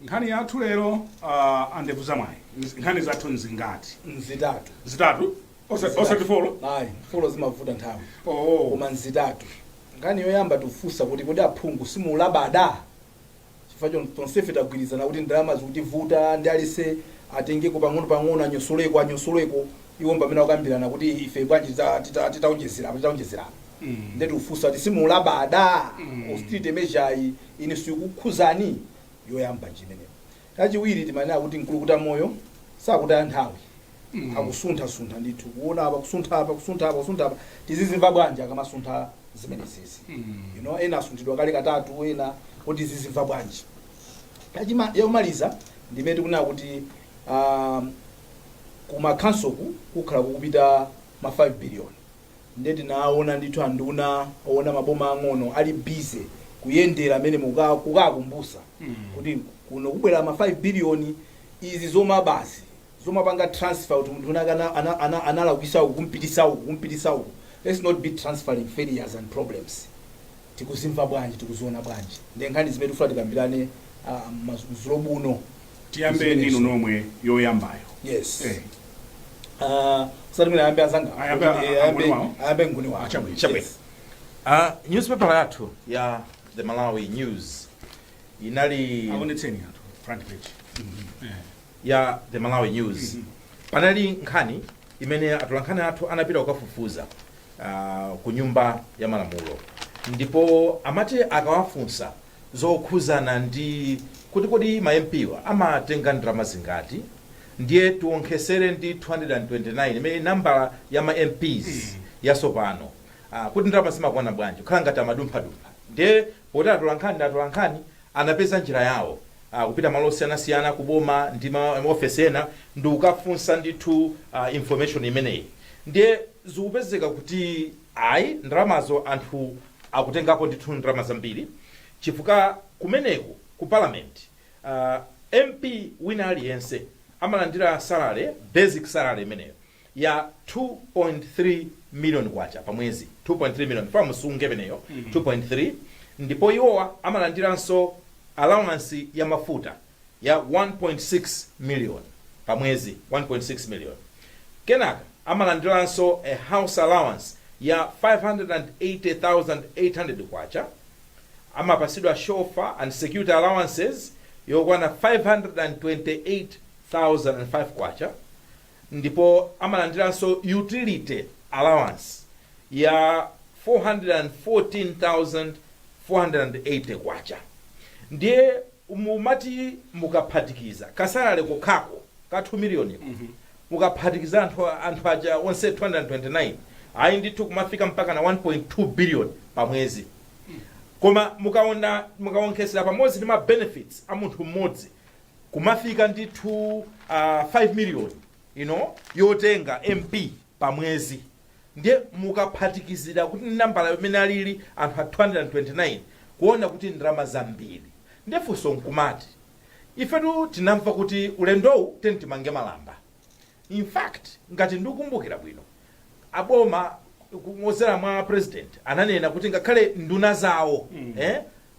Nkhani yathu lero, andevu zamwayi, nkhani zathu nzingati? Nzitatu. Zitatu, osati four? Ayi, four zimavuta nthawi. Oh. Koma nzitatu. Nkhani yoyamba, tikufunsa kuti kodi aphungu simulabada? Chifukwa tonsefe tagwirizana kuti ndalama zikutivuta, ndi alise atengeko pang'ono pang'ono, anyosoleko anyosoleko. Iwo pamene akukambirana kuti ife bwanji titaonjezera, titaonjezera. Nde tikufunsa kuti simulabada? Austerity measure iyi ine sikukhuzani? Yoyamba njimeneyo. Kachiwiri, timanena kuti Mkulukuta Moyo sakutaya nthawi, akusunthasuntha ndithu, kuona apa, kusuntha apa, kusuntha apa, kusuntha apa. Tizizimva bwanji akamasuntha zimenezizi? Ena asunthidwa kale katatu, ena kuti zizimva bwanji? Yomaliza ndimene tikunena kuti kuma councilku kukhala kukupita ma 5 billion. Nde tinaona ndithu anduna oona maboma ang'ono ali busy kuyendera amene kukakumbusa kuti kuno kubwera ma 5 billion. Izi zoma basi zomapanga transfer kuti munthu unaka analakwisa uku, kumpitisa uku, kumpitisa uku, let's not be transferring failures and problems. Tikuzimva bwanji? Tikuziona bwanji? Ndi nkhani zimene tifuna tikambirane madzulo buno. Tiyambe ndinu nomwe, yoyambayo. Yes. Eh. Usati mwina ayambe azanga. Ayambe. Kuti, ayambe angoni wawo? Ayambe nguni wawo. Chabwino. Chabwino. Yes. Newspaper yathu ya The Malawi News inali Aonetseni anthu front page. Eh. Ya The Malawi News, panali nkhani imene atolankhani athu anapita kukafufuza ku Nyumba ya Malamulo, ndipo amati akawafunsa zokhuzana ndi kuti kodi ma MP wa amatenga ndalama zingati, ndiye tionkhesere ndi 229 imene nambala ya ma MPs yasopano, kuti ndalama zimakwana bwanji, kukhala ngati amadumphadumpha. Ndiye poti atolankhani ndi atolankhani, anapeza njira yawo, kupita malo osiyanasiyana kuboma ndi ma ofesi ena ndi kukafunsa ndithu information imeneyi. Ndiye zikupezeka kuti ayi, ndalamazo anthu akutengapo ndithu ndalama zambiri, chifukwa kumeneku ku parliament, MP wina aliyense amalandira salary, basic salary imeneyo ya 2.3 million kwacha pa mwezi, 2.3 million fa musunge imeneyo, 2.3. Ndipo iwowa amalandiranso allowance ya mafuta ya 1.6 million pa mwezi, 1.6 million. Kenaka amalandiranso a house allowance ya 580,800 kwacha, amapasidwa chauffeur and security allowances yokwana 528,005 kwacha, ndipo amalandiranso utility allowance ya 414,480 kwacha. Ndiye mumati mukaphatikiza ka salary kokhako ka 2 million, mukaphatikiza anthu aja onse 229, ayi ndithu kumafika mpaka na 1.2 billion pa mwezi. Koma mukaona, mukaonkhesera pamodzi ndi ma benefits a munthu mmodzi, kumafika ndithu 5 million yotenga MP pa mwezi. Ndiye mukaphatikizira kuti nambala imene alili anthu a 229, kuona kuti ndalama zambiri. Ndiye funso nkumati, ifetu tinamva kuti ulendowu teni timange malamba. In fact, ngati ndikukumbukira bwino, aboma kudzera mwa president ananena kuti ngakhale nduna zawo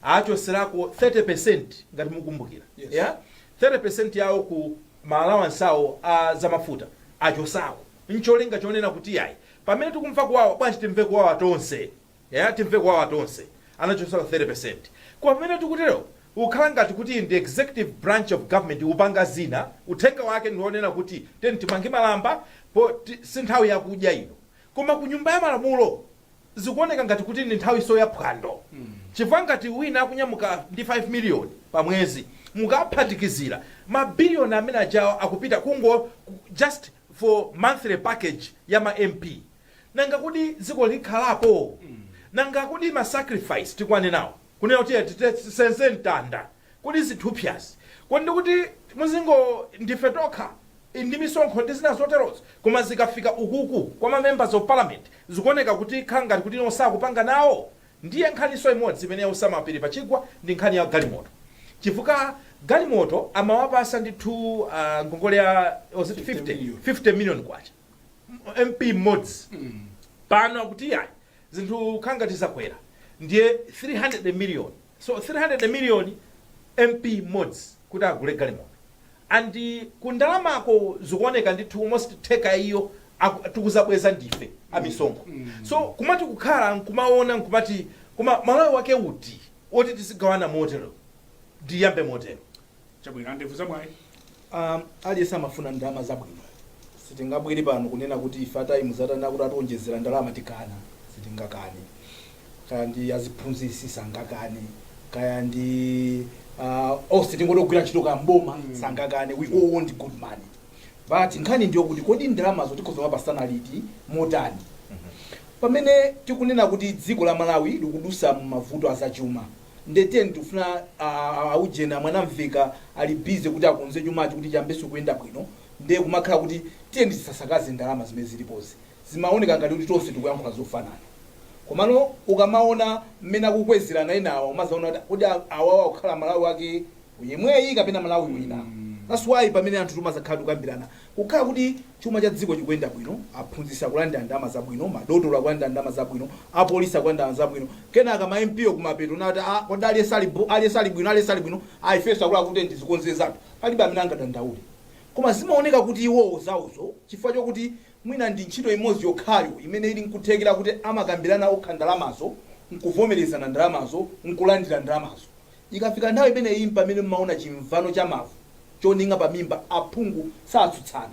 achoserako 30%, ngati mukumbukira. Yes. Yeah? 30% yawo ku ma allowance awo a zamafuta achosako, ncholinga chonena kuti yayi, pamene tikumva kuwawa, bwanji timve kuwawa tonse? Yeah, timve kuwawa tonse. Anachosako 30%. Koma pamene tikutero, ukhala ngati kuti ndi executive branch of government upanga zina, uthenga wake ndionena kuti teni timange malamba po si nthawi yakudya ino. Koma ku Nyumba ya Malamulo zikuoneka ngati kuti ndi nthawi so yaphwando, chifukwa ngati wina akunyamuka ndi 5 million pa mwezi, mukaphatikizira mabiliyoni amene ajawo akupita kungo just for monthly package ya ma MP, nanga kuti dziko likhalapo? Nanga kuti ma sacrifice tikwane nawo kunena kuti tisenze mtanda, kuti zithupyazi, kodi ndikuti muzingo ndife tokha ndi misonkho ndi zina zoterozo? Koma zikafika ukuku kwa ma members of parliament, zikuoneka kuti khala ngati kuti nosakupanga nawo. Ndiye nkhaniso imodzi imene yausama pili pachigwa ndi nkhani ya galimoto, chifukwa galimoto amawapasa ndithu ngongole ya, was it 50 50 million. 50 million kwacha MP mmodzi. Pano akuti yayi, zinthu khanga tizakwera, ndiye 300 million. So 300 million MP mmodzi kunyamula. Kuti agule galimoto, and ku ndalamako zikuoneka ndithu almost theka iyo tikuzabweza ndife amisonkho. So kumati kukhala nkumaona nkumati, koma Malawi wake uti oti tizigawana motero? Ndiyambe motero. Chabwino, andevu zamwayi. Aliyense amafuna ndalama zabwino. Sitingabwere pano kunena kuti ife atayi zatana kuti atiwonjezera ndalama tikana, sitingakane. Kaya ndi aziphunzisi sangakane, kaya ndi onse tingotogwira ntchito kamboma sangakane. We all want good money, but nkhani ndiyo kuti kodi ndalamazo tikhoza mapasana liti, motani? Pamene tikunena kuti dziko la Malawi likudusa mavuto azachuma, ndeteni tikufuna aujena Mwanamveka ali busy kuti akonze chumachi kuti chiyambenso kuyenda bwino, ndiye kumakhala kuti tiyeni tisasakaze ndalama zimene zilipozi. Zimaoneka ngati kuti tonse tikuyankhula zofanana, komano ukamaona mmene akukwezerana enawa, umazaona kuti kodi awawa kukhala Malawi wake yemweyi kapena Malawi wina? That's why pamene anthu timazakhala tikukambirana, kukhala kuti chuma cha dziko chikuyenda bwino, aphunzitsi akulandira ndalama zabwino, madotolo akulandira ndalama zabwino, apolisi akulandira ndalama zabwino, kenaka ma MP kumapeto nati, "Ah, kodi aliyense ali aliyense ali bwino, aliyense ali bwino, ah, ifenso akuluakulu tizikonze zathu," palibe amene angadandaule. Koma zimaoneka kuti iwowo zawozo, chifukwa chokuti mwina ndi ntchito imodzi yokhayo imene ili nkuthekera kuti amakambirana okha ndalamazo, nkuvomerezana ndalamazo, nkulandira ndalamazo, ikafika nthawi imeneyi pamene mmaona chimvano cha mavu choning'a pamimba. Aphungu satsutsana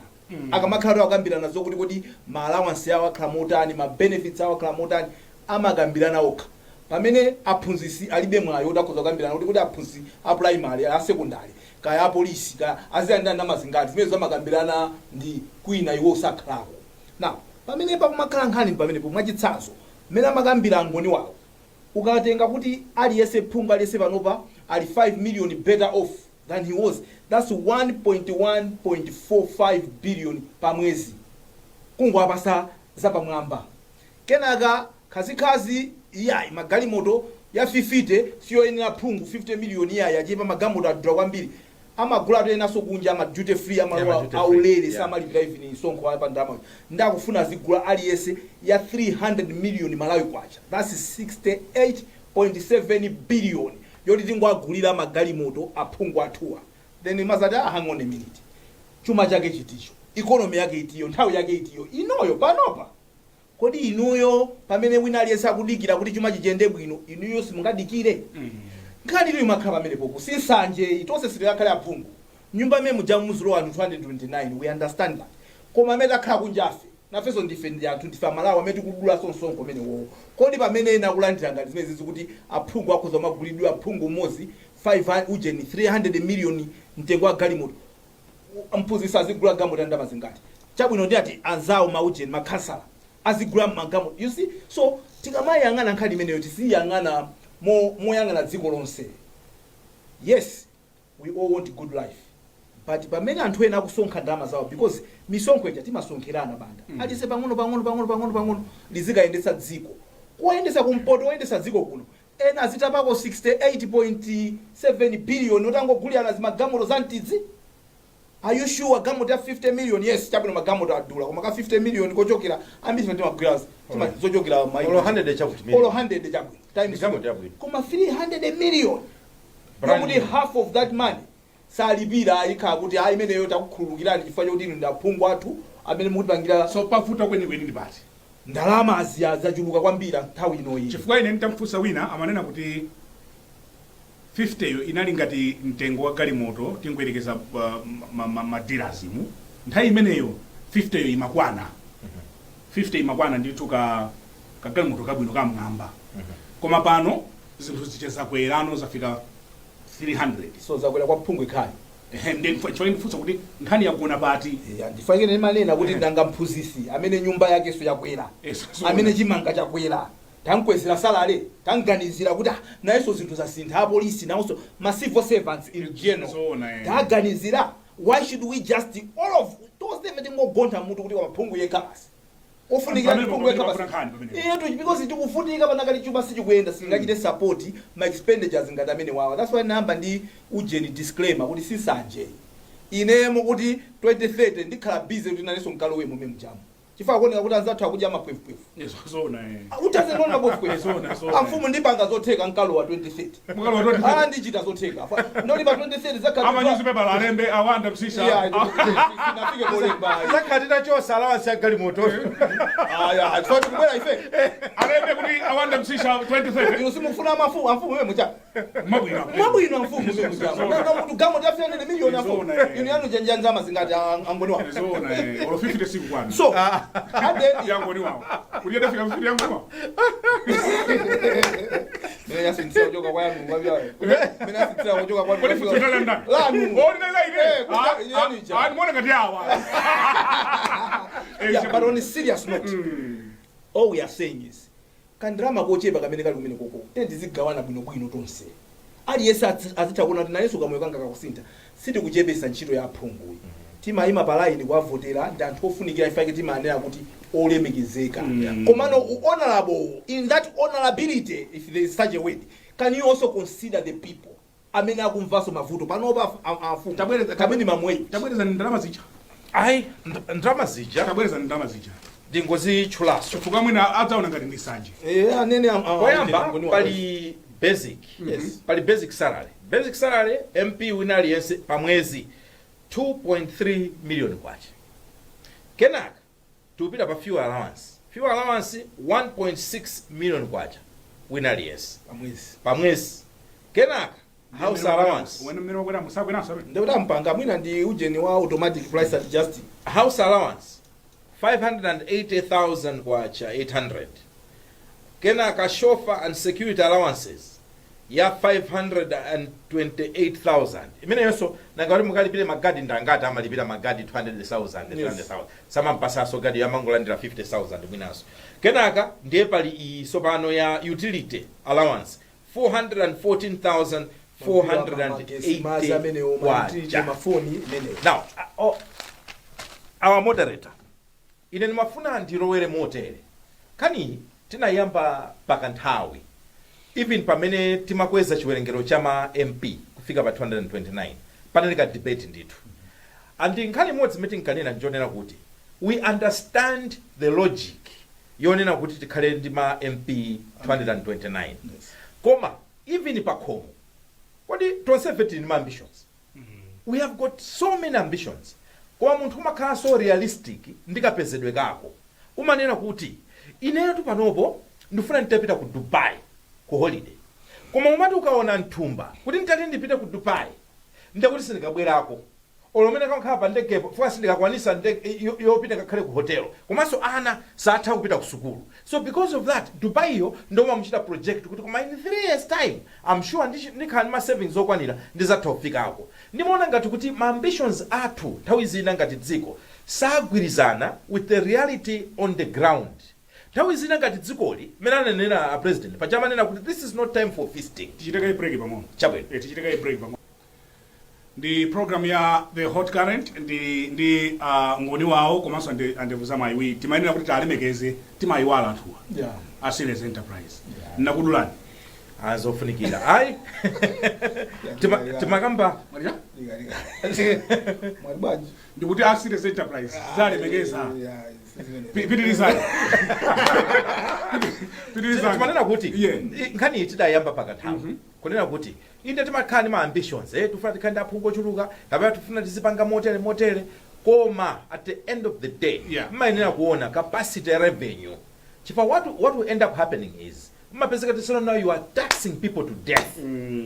akamakhala kuti akukambirana zokuti kodi ma allowance awo akhala motani, ma benefits awo akhala motani, amakambirana okha, pamene aphunzitsi alibe mwayi woti akhoza kukambirana kuti aphunzitsi a primary, a secondary, kaya apolisi, kaya azilandira ndalama zingati. Zimene zamakambirana ndi kwina, iwo sakhalako. Now pamene pakumakhala nkhani pamenepo, mwachitsanzo mmene amakambira angoni wawo, ukatenga kuti aliyense, phungu aliyense panopa ali 5 million better off than he was, that's 1.1.45 billion pa mwezi kungowapasa zapamwamba. Kenaka khazikhazi iyayi, magalimoto ya 50 siyoyenera phungu, 50 million iyayi, achepa, magalimoto adula kwambiri. Amagula enanso kunja ama duty free, amalowa Yeah, ma duty free. Aulere, samalipira even msonkho pa ndalama. Ndakufuna azigula aliyense ya 300 million Malawi kwacha, that's 68.7 billion yoti tingoagulira magalimoto aphungu athuwa. Then mazati, "Ah, hang on a minute, chuma chake chiticho, economy yake itiyo, nthawi yake itiyo inoyo panopa?" Kodi inuyo pamene wina aliyense akudikira kuti chuma chichiyende bwino, inuyo simungadikire? Nkhani iliyo imakhala pamenepopo. Sinsanje, tonse sitikakhale aphungu. Nyumba imene muja muzilowa anthu 229, we understand that. Koma amene takhala kunjafe, nafenso ndife ndi anthu, ndife Amalawi amene tikudulanso msonkho umenewowo. Kodi pamene ena akulandira ngati zimene zizi, kuti aphungu akhoza kumagulidwa, aphungu mmodzi 5 ujeni 300 million mtengo wa galimoto, mphunzitsi azigula galimoto ya ndalama zingati? Chabwino, ndi ati anzawo maujeni makhansala azigula magalimoto? You see, so tikamayang'ana nkhani imeneyo, tisiyang'ana moyang'ana dziko lonse. Yes, we all want good life, but pamene anthu ena akusonkha ndalama zawo, because misonkho ija timasonkherana banda, alise pang'ono pang'ono pang'ono pang'ono pang'ono, lizikayendetsa dziko, koyendetsa kumpoto, oyendetsa dziko kuno, ena azitapako 68.7 billion otangogulirana zimagalimoto za mtidzi. Are you sure galimoto ya 50 million? Yes, chabwino, magalimoto adula, koma ka 50 million kochokera ambiri timagwira zochokera Olo 100 chakuti million. Olo 100 chabwino times Galimoto yabwino. Koma 300 million Brand yokuti new. half of that money salipira, ikhala kuti ayi, imeneyo takukhululukirani chifukwa chokuti inu ndi aphungu athu amene mukutipangira. So pavuta kwenikweni ndi pati? Ndalama aziya zachuluka kwambiri nthawi inoyi. Chifukwa ine nditamfunsa wina, amanena kuti 50 yo inali ngati mtengo wa galimoto, tingoyerekeza ma dealers mu nthawi imeneyo 50 yo imakwana, 50 imakwana ndithu ka galimoto kabwino kamng'amba, koma pano zinthu zichezakwerano, zafika 300. So zakwera kwa phungu ikhali. Ehe, ndi chifukwa ndifunsa kuti nkhani yakugona pati? Yeah, ndifakire ndimanena kuti nanga mphunzisi amene nyumba yakenso yakwera, amene chimanga chakwera, tankwezera salary, tanganizira kuti ah, nayenso zinthu zasintha, apolisi nawonso, ma civil servants in general, taganizira? Why should we just all of tonsefe tingogontha mutu kuti waphungu yekha basi ofunikira? Pamene Phungu yekha pamene basi. nkhani pamene. Iyetu, because tikufunika panakali, chuma sichikuyenda, singachite support ma expenditures ngati amene wawa. That's why namba ndi ujeni disclaimer kuti sisanje ine mukuti 2030 ndikhala busy kuti nanenso nkalowe momwe mjamu. Chifukwa akuoneka kuti anzathu akudya mapwefupwefu. Zona, eh. Utazengona mapwefupwefu. Zona, zona. Amfumu, ndipanga zotheka nkalowa 2030. Mukalowa 2030. Ah, ndichita zotheka. Ndoli pa 2030 zakhala. Ama newspaper alembe awanda msisha. Yeah, sinafike kolemba. Zakhala titachosa allowance ya galimoto. Aya, chifukwa tikubwera ife. Alembe kuti awanda msisha 2030. Inu simufuna mafumu, amfumu mwe mucha. Mabwino. Mwabwino, amfumu mwe mucha. Zona. Munthu gamo tafika 100 million, amfumu. Zona, eh. Inu yanu janjanzama zingati, angoni wawo? Zona, eh. Olo 50 siku kwana. So, at the end, Yangoni wawo. Kuti yadafika 50 yangoni wawo. Mene yasinthira kuchoka kwa yanu kwabyayo. Mene yasinthira kuchoka kwa Kodi futsotela ndani? Lanu. Oh, ndinali ine. Eh, kuja- yanu ija. Ah, ndimuona ngati awa. Yeah, but on a serious note, all we are saying is kandrama kochepa kamene kali kumene koko tene tizigawana bwinobwino tonse. Aliyense azitha kuona kuti nayenso kamoyo kanga kakusintha. Sitikuchepesa ntchito ya aphunguyi. Timayima pa line kuwavotera, ndi anthu ofunikira ifake, timanena kuti olemekezeka. Komano honorable, in that honorability, if there is such a word, can you also consider the people amene akumvanso mavuto panopa, afumu? Tabwereza. Kamene mamweyi. Tabwereza ndalama zija. Ayi, ndalama zija. Tabwereza ndalama zija. Ndingozitchulaso. Chifukwa mwina adzaona ngati ndi sanje. Eh, anene Poyamba pali basic. Pali basic salary. Basic salary MP wina aliyense pa mwezi 2.3 million kwacha. Kenaka tikupita pa fuel allowance. Fuel allowance 1.6 million kwacha wina aliyense. Pamwezi. Pamwezi. Kenaka house allowance. Wena mmene wakwera musakweranso amene. Ndikuti ampanga mwina ndi ujeni wa automatic price adjusting. House allowance 580,000 kwacha 800. Kenaka chauffeur and security allowances ya 528,000 imeneyonso. Nanga kuti mukalipire magadi ndangati? Amalipira magadi 200,000, 300,000. Samampasaso gadi, yamangolandira 50,000 mwinaso. Kenaka ndiye pali iyi sopano ya utility allowance, Mazi amenewo, 414,480 ma utility, kwacha. mafoni imeneyo. Now, oh, our moderator, ine ndimafuna ndilowere motere. Kani tinayamba pakanthawi, even pamene timakweza chiwerengero cha ma MP kufika pa 229, panali ka debate ndithu. And nkhani imodzi imene tinkanena njonena kuti we understand the logic yonena kuti tikhale ndi ma MP 229. Koma even pakhomo, kodi tonsefe tili ndi ma ambitions? We have got so many ambitions, koma munthu umakhala so realistic ndikapezedwe kako. Umanena kuti ineyo tu panopo ndifuna nditapita ku Dubai ku holiday, koma umati ukaona mthumba kuti nditati ndipite ku Dubai ndekuti sindikabwerako, olo umene kakhala pa ndegepo fuka sindikakwanisa ndege yopita kakhale ku hotelo, komanso ana satha kupita ku sukulu. So because of that, Dubai iyo ndomwe muchita project kuti koma in 3 years time I'm sure ndikhala ndi ma savings okwanira, ndizatha kufikako. Ndimaona ngati kuti ma ambitions athu nthawi zina ngati dziko sagwirizana with the reality on the ground. Nthawi zina ngati dzikoli, mmene ananena a president pachamanena kuti this is not time for feasting. Tichiteka break pang'ono. Chabwino. Eh, tichiteka break pang'ono. Ndi program ya The Hot Current ndi ngoni wawo komanso andevu za mayiwi. Timayenera kuti tialemekeze, timayiwala anthuwa. A Serious Enterprise. Nakudulani. Azofunikira ayi. Timakamba. Mwalira? Mwali bwanji? Ndikuti a Serious Enterprise zalemekeza. Pitirizani. Pitirizani. Timanena kuti nkhani iyi tidayamba pakanthawi kunena kuti inde timakhala ndi ma ambitions, tifuna tikhale ndi aphungu ochuluka kapena tifuna tizipanga motere motere, koma at the end of the day mmayenera kuona capacity ya revenue, chifukwa what will end up happening is mmapezeka tisona now you are taxing people to death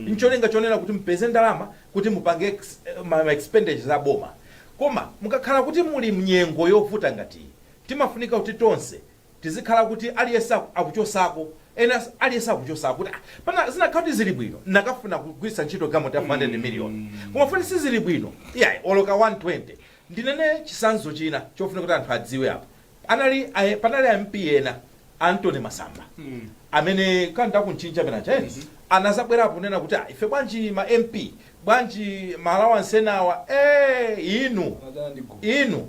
ncholinga chonena kuti mpeze ndalama kuti mupange ma expenditures aboma. Koma mukakhala kuti muli mnyengo yovuta ngati iyi, timafunika kuti tonse tizikhala kuti aliyense akuchosako, ena aliyense akuchosako kuti pana zinakhala kuti zili bwino nakafuna kugwiritsa ntchito galimoto ya 400 million, koma futi sizili bwino, iyayi, oloka 120. Ndinene chisanzo china chofuna kuti anthu adziwe apo. Anali panali MP ena, Anthony Masamba, amene kanda kunchinja pena chaeni, anazabwerapo kunena kuti ife bwanji ma MP, bwanji ma allowance enawa? Inu inu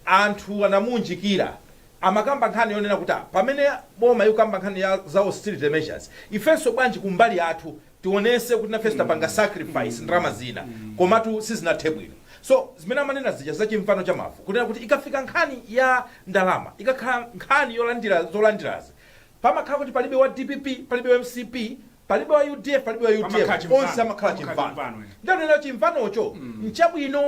anthu anamunjikira. Amakamba nkhani yonena kuti pamene boma ikukamba nkhani ya za austerity measures, ifenso bwanji kumbali athu? Tionese kuti nafe tapanga sacrifice ndalama zina, komatu sizinathe bwino. So zimene amanena zija zachimfano cha mavu, kunena kuti ikafika nkhani ya ndalama, ikakhala nkhani yolandira zolandirazi, pamakhala kuti palibe wa DPP, palibe wa MCP, palibe wa UDF, palibe wa Pamakhala UTM. chimvano. Onse amakhala Pamakhala chimvano. chimvano, eh. Ndanena chimvanocho nchabwino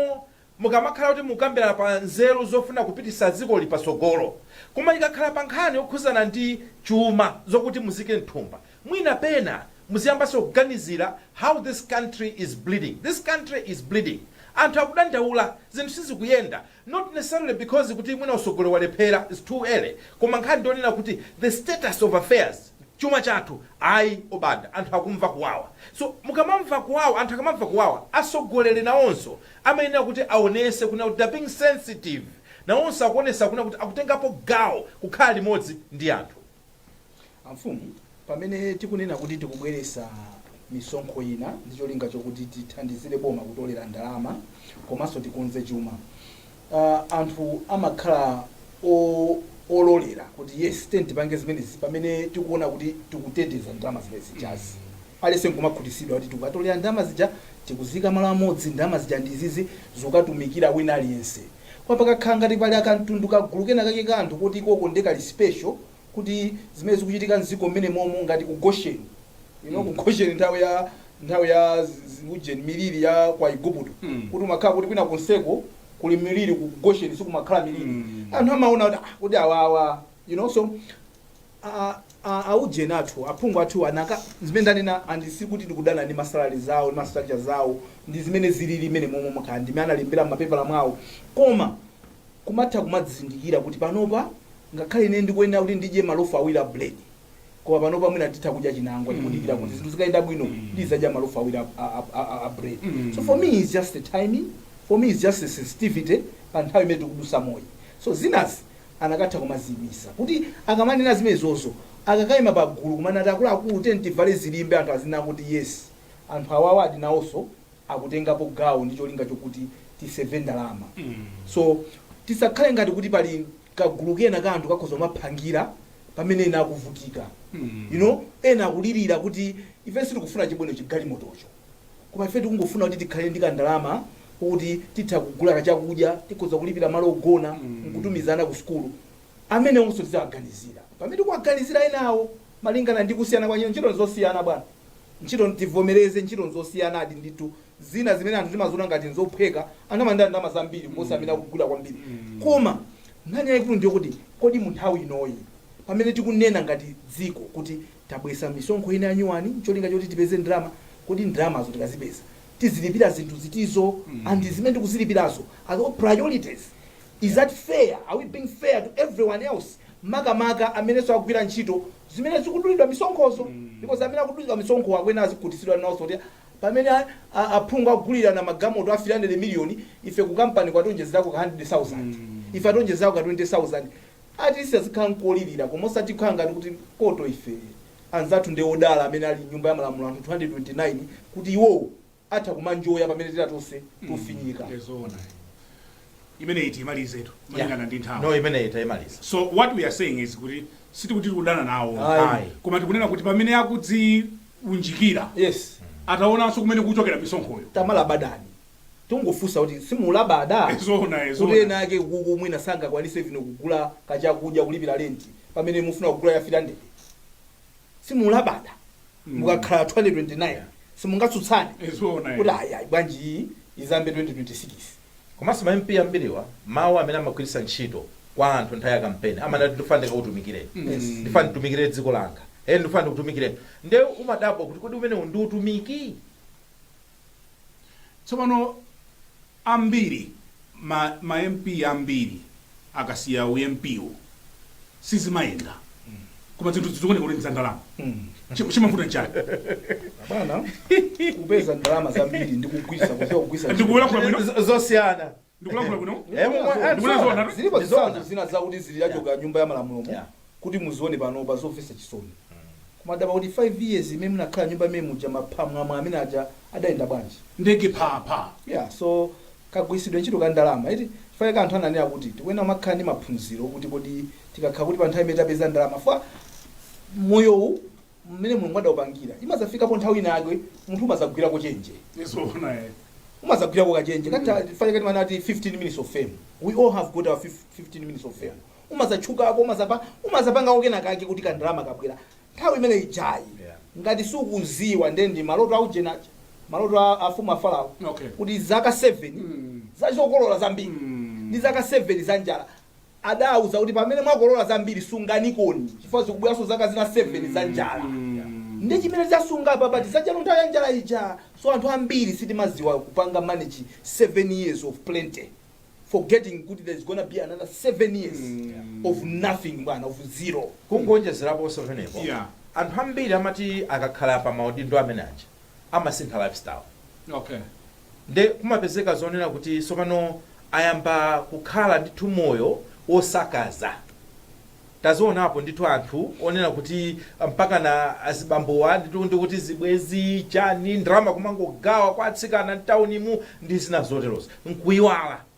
mukamakhala kuti mukambirana pa nzeru zofuna kupitisa dzikoli pasogolo, koma ikakhala pa nkhani yokhuzana ndi chuma, zokuti muzike mthumba, mwina pena muziyambanso kuganizira how this country is bleeding. This country is bleeding. Anthu akudandaula, zinthu sizikuyenda, not necessarily because kuti mwina usogolo walephera, is too early, koma nkhani ndionena kuti the status of affairs, chuma chathu ayi obanda, anthu akumva kuwawa. So mukamamva kuwawa, anthu akamamva kuwawa, asogolere nawonso amayenera kuti aonese kuna kuti they're being sensitive. Nawonso akuonesa kuna kuti akutengapo gawo kukhala limodzi ndi anthu. Amfumu, pamene tikunena kuti tikubweresa misonkho ina ndi cholinga chokuti tithandizire boma kutolera ndalama komanso tikonze chuma, anthu amakhala ololera kuti yes, teni tipange zimenezi pamene tikuona kuti tikuteteza ndalama zimene zijazi. Aliyense nkumakhutisidwa kuti tikatolera ndalama zija, tikuzika malo amodzi, ndalama zija ndi izizi zikukatumikira wina aliyense. Kwa pakakhala ngati pali akamtundu, kagulu kena kake ka anthu kuti koko ndekali special, kuti zimene zikuchitika mdziko mmene momo, ngati ku Goshen, ku Goshen nthawi ya ujeni, miliri ya kwa Igupto, kuti umakhala kuti kwina kunseko kuli miliri, ku Goshen sikumakhala miliri. Anthu amaona kuti ah, kuti awawa, so aujeni athu, aphungu athu anaka zimene ndanena, andisi kuti ndikudana ndi ma salary zawo ndi ma structure zawo ndi zimene zilili imene momwe makhala ndimene analembera m'mapepala mwawo, koma kumatha kumadzindikira kuti panopa ngakhale ine ndikuyenera kuti ndidye malofu 2 a bread, koma panopa mwina nditha kudya chinangwa, ndikudikira kuti zinthu zikayenda bwino ndizadya malofu 2 a bread. So for me it's just the timing, for me it's just the sensitivity pa nthawi imene tikudusa moyo. So zinazi anakatha kumaziyimisa kuti akamanena zimenezozo, akakayima pagulu kumanati akuluakulu teni tivale zilimbe, anthu azina kuti yes, anthu awawa adi nawonso akutengapo gawo ndi cholinga chokuti tiseve ndalama. So tisakhale ngati kuti pali kagulu kena ka anthu kakhoza kumaphangira pamene ena akuvutika. Ena akulirira kuti ife sitikufuna chibwino chigalimotocho, koma ife tikungofuna kuti tikhale ndi kandalama kuti titha kugula kachakudya, tikhoza kulipira malo ogona, nkutumizana ku sukulu. Amene onso tizawaganizira pamene tikuwaganizira enawo, malingana ndi kusiyana kwa ntchito. Ntchito nzosiyana, bwana. Ntchito, tivomereze, ntchito nzosiyana adi ndithu. Zina zimene anthu timaziona ngati nzophweka, anthu amayenda ndalama zambiri kuposa amene akugula kwambiri. Koma nkhani yayikulu ndiyo kuti kodi mu nthawi inoyi, pamene tikunena ngati dziko kuti tabwesa misonkho ina yanyuwani ncholinga choti tipeze ndalama, kodi ndalamazo tikazipeza tizilipira zinthu zitizo? And zimene tikuzilipirazo, are all priorities? Is that fair? Are we being fair to everyone else, makamaka amenenso akugwira ntchito zimene zikudulidwa misonkhozo? Because amene akudulidwa misonkho akwena azikutitsidwa nawonso kuti pamene aphungu akugulira na magalimoto a 300 million, ife ku kampani kwationjezerako ka 100,000, ife ationjezerako ka 20,000. At least azikhala nkolirira, koma osati kukhala ngati kuti koto ife anzathu ndi odala amene ali nyumba ya malamulo, anthu 229, kuti iwowo atha kumanjoya pamene tira tonse tufinyika. Zoona, imeneyi tiyimalizetu malingana ndi nthawi. No, imeneyi tayimaliza. So what we are saying is kuti sitikuti tikudana nawo, Ayi. koma tikunena kuti pamene akudziunjikira, ataonanso kumene kuchokera misonkhoyo. Tamalabadani, tungofunsa kuti simulabada Zoona. kuti Zoona. ena ake kuku mwina sangakwanise vino kugula kachakudya, kulipira renti, pamene mufuna kugula ya 300? Simulabada mukakhala 229, simungatsutsane Zoona. kuti ayi ayi, bwanji iyi izambe 2026? Komanso ma MP ambiriwa, mawu amene amagwiritsa ntchito kwa anthu nthawi ya kampeni, amanati ndifuna ndikakutumikireni, ndifuna nditumikire dziko langa, e, ndifuna ndikutumikireni. Nde umadabwa kuti kodi umenewu ndi utumiki? Tsopano ambiri ma MP ambiri akasiya u MP wo sizimayenda, koma zinthu zikuoneka kuti nzandalama. Chimavuta nchani? Bwana, kupeza ndalama zambiri ndi kugwisa, kuziwa kugwisa. Ndikulankhula bwino? Zosiyana. Ndikulankhula bwino? Eh, Ndikulankhula zoona. Zilipo Ndi zoona. zitsanzo zina zakuti ziliyachoka nyumba ya malamulomo kuti muzione pano zomvetsa chisoni, kumadaba kuti 5 years imene munakhala nyumba imene muja, maphamwamwa amene aja adayenda bwanji? Ndege phapha. Yeah, so kagwiritsidwe ntchito ka ndalama iti, chifukwa anthu ananena kuti tikuyenera kumakhala ndi maphunziro kuti kodi tikakhala kuti pa nthawi imene tapeza ndalama, fa moyowu Mmene Mulungu adaupangira, imazafikapo nthawi inake munthu umazagwirako chenje. Zoona, eh. Umazagwirako kachenje kati fanya kati manati 15 minutes of fame. We all have got our 15 minutes of fame. Umazatchukako, umazapangako kena kake kuti kandalama kabwera nthawi imene ijayi. Ngati sukuziwa, ndendi maloto aujenacha, maloto afumu a Farao, kuti zaka 7 zachokolola zambiri ndi zaka 7 za njala. Adauza kuti pamene mwakolola zambiri, sunganikoni, chifukwa zikubweranso zaka zina 7 za njala. Ndi chimene tizasunga apa tizadyano nthawi ya njala ija. So anthu ambiri sitimaziwa kupanga manage 7 years of plenty, forgetting kuti there's gonna be another 7 years of nothing, bwana, of zero. Kungonjezeraponso pamenepo, anthu ambiri amati akakhala pa maudindo amene aja amasintha lifestyle. Nde kumapezeka zonena kuti sopano ayamba kukhala ndithu moyo wosakaza. Tazionapo ndithu anthu onena kuti mpaka na azibambowa ndithu, ndikuti zibwezi chani, ndalama kumangogawa kwa atsikana mtaunimu ndi zina zoterozo,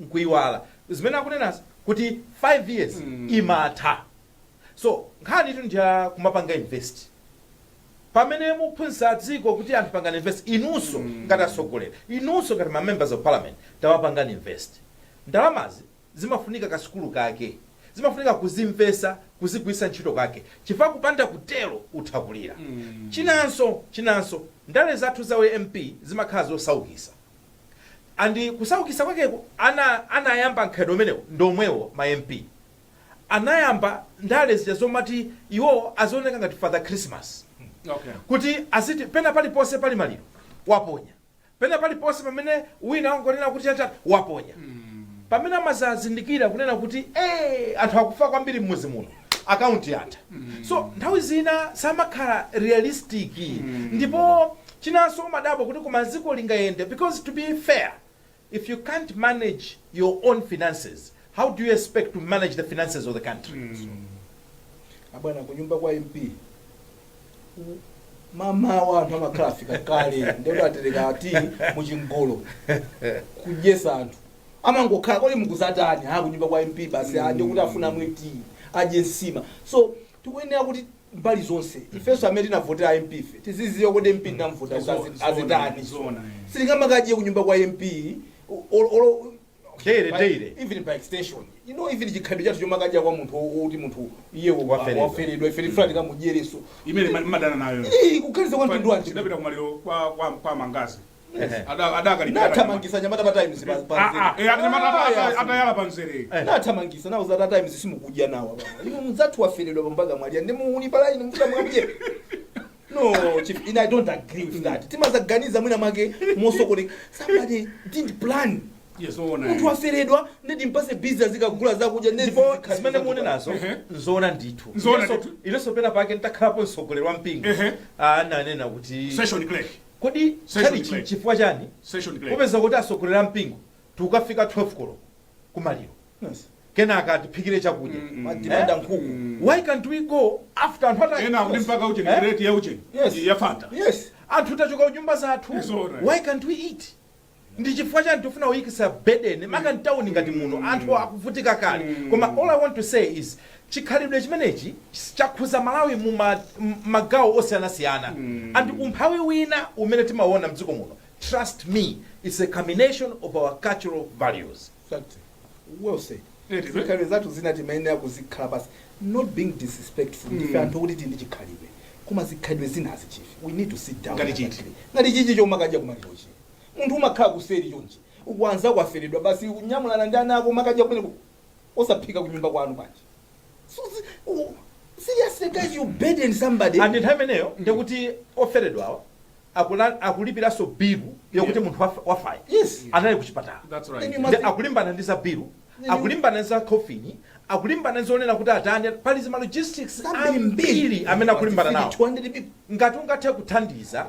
nkuyiwala zimene akunenazo kuti 5 years imatha. So nkhani itu ndiya kumapanga invest. Pamene muphunzitsa dziko kuti anthu pangani invest, inunso ngati atsogoleri, inunso ngati ma members of parliament, tawapangani invest. Ndalamazi zimafunika kasukulu kake, zimafunika kuzimvesa, kuzigwiritsa ntchito kake, chifukwa kupanda kutero utha kulira. Chinanso, ndale zathu za MP zimakhala zosaukisa, and kusaukisa kwakeko anayamba nkhalidwe umenewo ndomwewo ma MP anayamba ndale zija zomati iwo azioneka ngati Father Christmas, kuti aziti pena paliponse pali maliro waponya, pena paliponse pamene wina wangonena kuti chachati waponya, pamene amazazindikira kunena kuti anthu akufa kwambiri mmuzi muno, akaunti yatha. So nthawi zina samakhala realistic. Ndipo chinanso, umadabwa kuti koma dziko lingayende? Because to be fair, if you can't manage your own finances, how do you expect to manage the finances of the country? Abwana, kunyumba kwa MP mamawa anthu amakhala afika kale, ndikuti atereka ati muchingolo kudyesa anthu, amangokhala kodi mukuzatani? Ha, kunyumba kwa MP basi. Ndikuti afuna amwe tea, adye nsima. So tikuyenera kuti mbali zonse, ifenso amene tinavotera MP, ife tiziziwa kuti MP tinamvota kuti azitani. Zona, eh. Sitingamakadye kunyumba kwa MP olo Daily, daily. Even by extension, even chikhalidwe chathu chomakadya kwa munthu kuti munthu iye Waferedwa. waferedwa, ife tifuna tikamudyereso. Imene madana nayo. Ii, kukhaliza kwa mtundu wanji? Tidapita kumaliro kwa Mangazi. Adakalipira. Nathamangisa nyamata pa Times pa Eh, atayala pamzere. Nathamangisa nawo za Times, simukudya nawo apa. Inu mzathu waferedwa pambaga mwalya ndi muli palaini mfuta mwakudye. No, chief, and I don't agree with that. Timazaganiza mwina mwake mosokoneka. Somebody didn't plan. Yes, zoona. Munthu waferedwa, ndedi mpase busy azikagula zakudya. Ndipo zimene munenazo nzoona ndithu. Nzoona ndithu. Inenso pena pake ntakhalapo mtsogoleri wa mpingo, ananena kuti Session clerk. Kodi Session chalichi clerk. chifukwa chani Session clerk. kupeza kuti atsogoleri a mpingo tikukafika 12 koloko kumaliro, kenaka tiphikire chakudya? Madimanda nkhuku. Why can't we go after anthu ata Ena akuti mpaka ucheni, Eh? kreti ya ucheni ya Fanta. Anthu tachoka kunyumba zathu, Zoona. why can't we eat? Ndi chifukwa chani tifuna kuyikisa burden maka mtawuni ngati muno, anthu akuvutika kale? Koma all I want to say is chikhalidwe chimenechi chakhuza Malawi mu magawo osiyanasiyana, and umphawi wina umene timaona mdziko muno, trust me, it's a combination of our cultural values. Fact. Well said. Eh, Zikhalidwe zathu zina timayenera kuzikhala basi, not being disrespectful. Ndife anthu kuti tili ndi chikhalidwe, koma zikhalidwe zinazi, chief, we need to sit down Ngati and chiti? agree. Ngati chichi chomakadya kumalirochi, munthu umakhala kuseri chonchi, ukuanza kwaferedwa, basi kunyamulana ndi ana ako makadya kumene osaphika kunyumba kwanu bwanji? So, seriously guys, you burden somebody. And nthawi imeneyo ndikuti oferedwawo akulipiranso bilu yokuti munthu wafayi anali kuchipatala. That's right. Then you Ndi must akulimbana ndi za bilu, akulimbana ndi za coffin, akulimbana ndi zonena kuti atani, pali zima logistics ambiri amene akulimbana nawo. 200 people. Ngati ungathe kuthandiza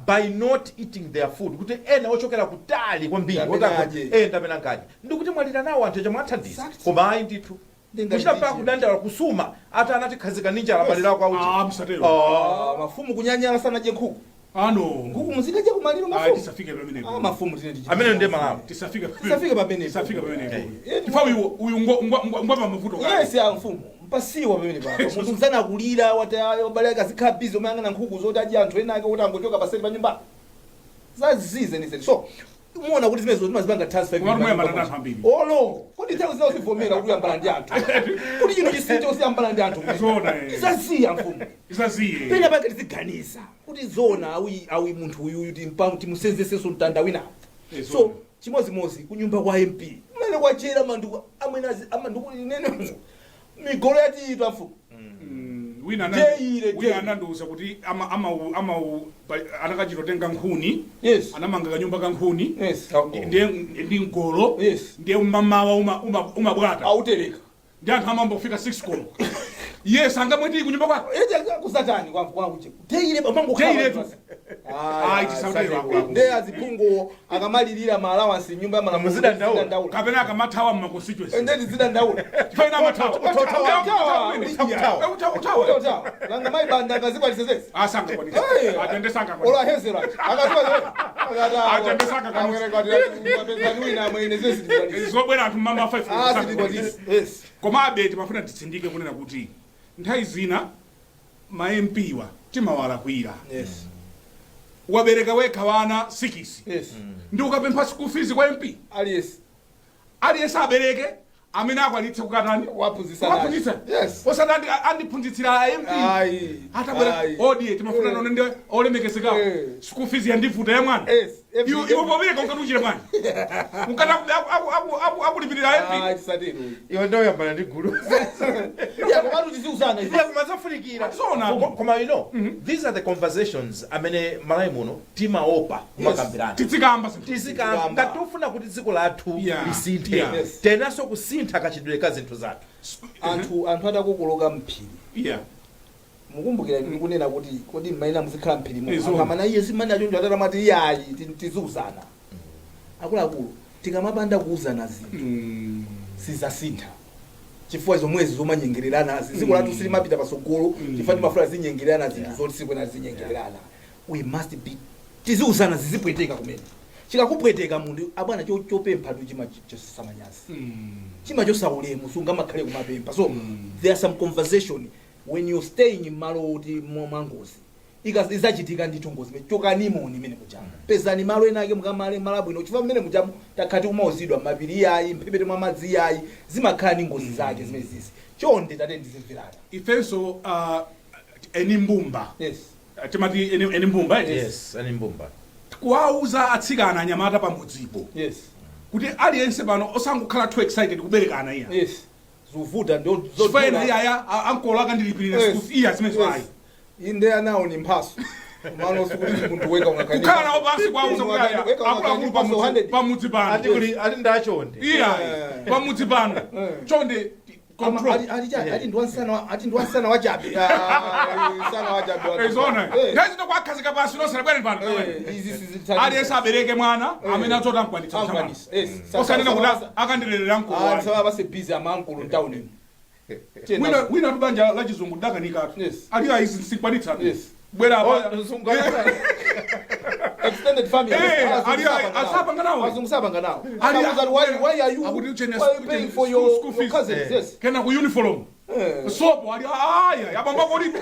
by not eating their food, kuti ena ochokera kutali kwambiri Ndamene adye. Ndamene angadye, ndikuti mwalira nawo anthu aja, mwathandiza. Exactly. Koma ayi ndithu, Ndingati kuchita mpaka ndichi. kudandaula, kusuma ati anatikhazika ndi njala maliro ako auti. Ah, msatero. Ah, mafumu kunyanyala sanadye nkhuku. Ano. Nkhuku muzikadya kumaliro, Ah, mafumu. tisafike pamenepo. Ah, mafumu tine tichita. Amene ndiye Malawi. Tisafike. Tisafike pamenepo. Tisafike pamenepo. Eh. Chifukwa uyu ngwa pa mavuto kale. Yes, ya mfumu. Mpasiwa pamene papa munthu mzana akulira, wati abale ake azikhala busy umayang'ana nkhuku zoti adye anthu ena ake kuti angochoka paseli pa nyumba zazizenizeni. So muona kuti zimenezo zimazipanga transfer. Komatu muyambana ndi anthu ambiri. Olo kuti nthawi zina uzivomera kuti uyambana ndi anthu kuti chinthu chisinthe, usiyambana ndi anthu. Zona, eh. Izaziya mfumu. Isaziye. Pena pake tiziganiza kuti zona awi munthu uyuyu timusenzesenso mtanda wina. Eh, So zona. chimozimozi kunyumba kwa MP kumene kwachera manduku amwene amanduku inene migolo yatiyitwa mfumu. Wina Deire, wina deire. anandiuza kuti ama ama ama anakachitotenga nkhuni. Anamanga kanyumba ka nkhuni. Ndiye ndi mgolo. Ndiye mmamawa umabwata. Autereka. Ndi anthu amamba kufika 6 koloko, yes, angamweti kunyumba kwako. Kusatani kwakuche teire pamango. Teire tu. Ayi, tisautero akuluakulu. Nde aziphungu akamalirira ma allowance nyumba ya malamulo Muzidandaula. tizidandaula. Kapena akamathawa mma constituency. Nde tizidandaula. Chifukwa amathawa. Utawa. Utawa. Nanga maibanda akazikwanisezesi? Asangakwanisa. Atende Olo sangakwanisa. ahezera Atende sangakwanisa. Zobwera anthu mmama 5. Yes. Komabe timafuna titsindike kunena kuti nthawi zina ma MP wa timawalakwira. Wabereka wekha wana 6 ndi ukapempha school fees kwa MP. Aliyense. Aliyense abereke amene akwanitse kukatani? Waphunzitsa. Waphunzitsa. Osati andiphunzitsira a MP. Ayi. Atabwera Ayi. odiye timafuna none ndi olemekezekawo. School fees yandivuta ya mwana. Iwe pobereka unkati uchire mwana unkati akulipirira MP. Ayi, tisatero. Iwe ndoyambana ndi gulu. Yeah, komatu tiziuzana izi. Yeah, koma zafunikira. Zona. Koma these are the conversations amene Malawi muno timaopa kumakambirana. Tizikamba zinthu. Tizikamba. Tizikamba. Ngati tifuna kuti dziko lathu lisinthe, tenanso kusintha kachidwe ka zinthu zathu. Anthu atakokoloka mphiri, mukumbukira ndikunena kuti kodi mmaina muzikhala mphiri mu Zona. anthu amana iye simene achonjo atatamati iyayi, tiziuzana akuluakulu. Tikamapanda kuuzana zinthu sizasintha, chifukwa zomwezi zomanyengererana dziko lathu silimapita pasogolo, chifukwa timafuna zinyengererana zinthu zoti sikwena zinyengererana. We must be tiziuzana, zizipweteka kumene chikakupweteka munthu abwana chopempha tu chima chosamanyazi, chima chosaulemu, sungamakhale kumapempha. So there are some conversation when you staying mmalo kuti mwangozi izachitika ndithu ngozi imene chokanimoni imene mujamu, pezani malo ena ake mukamale malo abwino, chifukwa mmene mujamu takhati kumauzidwa mapiri iyayi, mphepete mwa madzi iyayi, zimakhala ndi ngozi zake zimene zizi. Chonde tate ndizimverana. Ifenso eni mbumba, timati eni mbumba, eh? Yes, ani mbumba. Kuwauza atsikana anyamata pamudzipo kuti aliyense pano osangokhala too excited kuberekana iya. Yes, zuvuta ndio. Chifukwa ena iyaya ankolo akandilipirira school fee, iya zimenezo ayi. Inde, anawo ni mphaso mano sikuti munthu weka ungakhani. Kukhala nawo pansi kwauza kuti aya akuluakulu pamudzi pano. Ati kuli ati ndachonde. Iya, pamudzi pano chonde control. Ati ndi wansana wachabe. Sana wachabe. Izona nthawi zino kwakhazika pansi nosera bwere pano. Izi sizithandiza. Aliyense abereke mwana amene adzoti amkwanitsa kusamala. Amkwanisa, yes. Osanena kuti akandilerera mkolo wake. Sawa, basi busy amankulu town ino. Wina wina tu banja la chizungu dakanikatu. Ali ayi sikwanitsa. Bwera apa. Mzungu akasana. Extended family. Ali asapanga nawo. Azungu sapanga nawo. Ali Why are you Akuti uchene why are you paying for your school your fees. cousins? Yes. Kena ku uniform, sopo, ali aya abamba kolipo.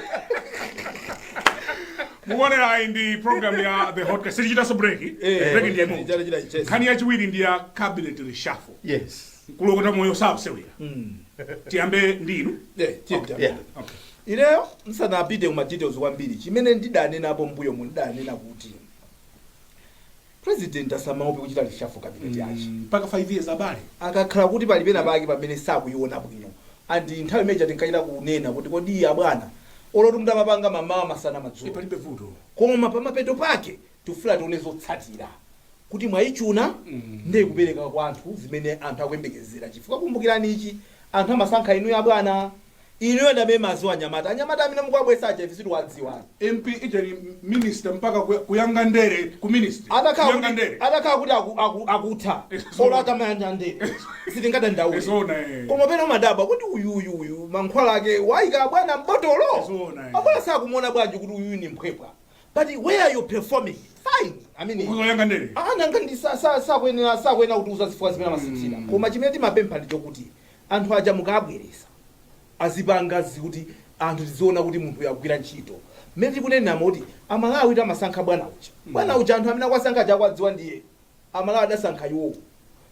Mukuonera ayi ndi program ya The Hot Case. Sitichitanso break. Break ndiye mu Chita chita. Nkhani yachiwiri ndi ya cabinet reshuffle. Kulokota moyo sakusewera. Tiyambe ndi inu. Yeah, Yeah. Okay. Ineyo nsanapite kuma details kwambiri, chimene ndidanenapo mbuyo mu ndidanena kuti president asamaope kuchita reshuffle cabinet yache. Mpaka 5 years, abale. Akakhala kuti palipena pake pamene sakuiona bwino, and nthawi imeneja tinkachita kunena kuti kodi abwana oloti mudamapanga mamawa, masana, madzulo, Palibe vuto. Koma pamapeto pake tifuna tione zotsatira kuti mwayichuna ndiye kupereka kwa anthu zimene anthu akuyembekezera, chifukwa kumbukirani ichi, anthu amasankha inuyo abwana, inuyo ndamene maziwa anyamata, anyamata amene mukuwabwesa aja ife sitiwadziwa. MP ijali minister mpaka kuyanga ndere ku ministry. Atakhala Kuyanga kuti ndere. Atakhala kuti akutha olo atamayanja ndere sitingadandaule. Zona, eh. Koma pena umadabwa kuti uyuyu uyu mankhwala ake wayika bwana mbotolo. Zona, eh. Abwana sakumuona bwanji kuti uyuyu ni mphwepwa? But where you performing fine, I mean, Kuzoyanga ndere. Nanga ndi sakuyenera kutiuza zifukwa zimene amasinthira. Koma chimene timapempha ndi chokuti anthu aja mukabweresa Azipanga zikuti anthu tiziona kuti munthu yagwira ntchito. Mmene tikunenamo kuti Amalawi tamasankha bwana uja, bwana uja anthu amene akwasankha aja akwadziwa, ndiye Amalawi adasankha iwowo.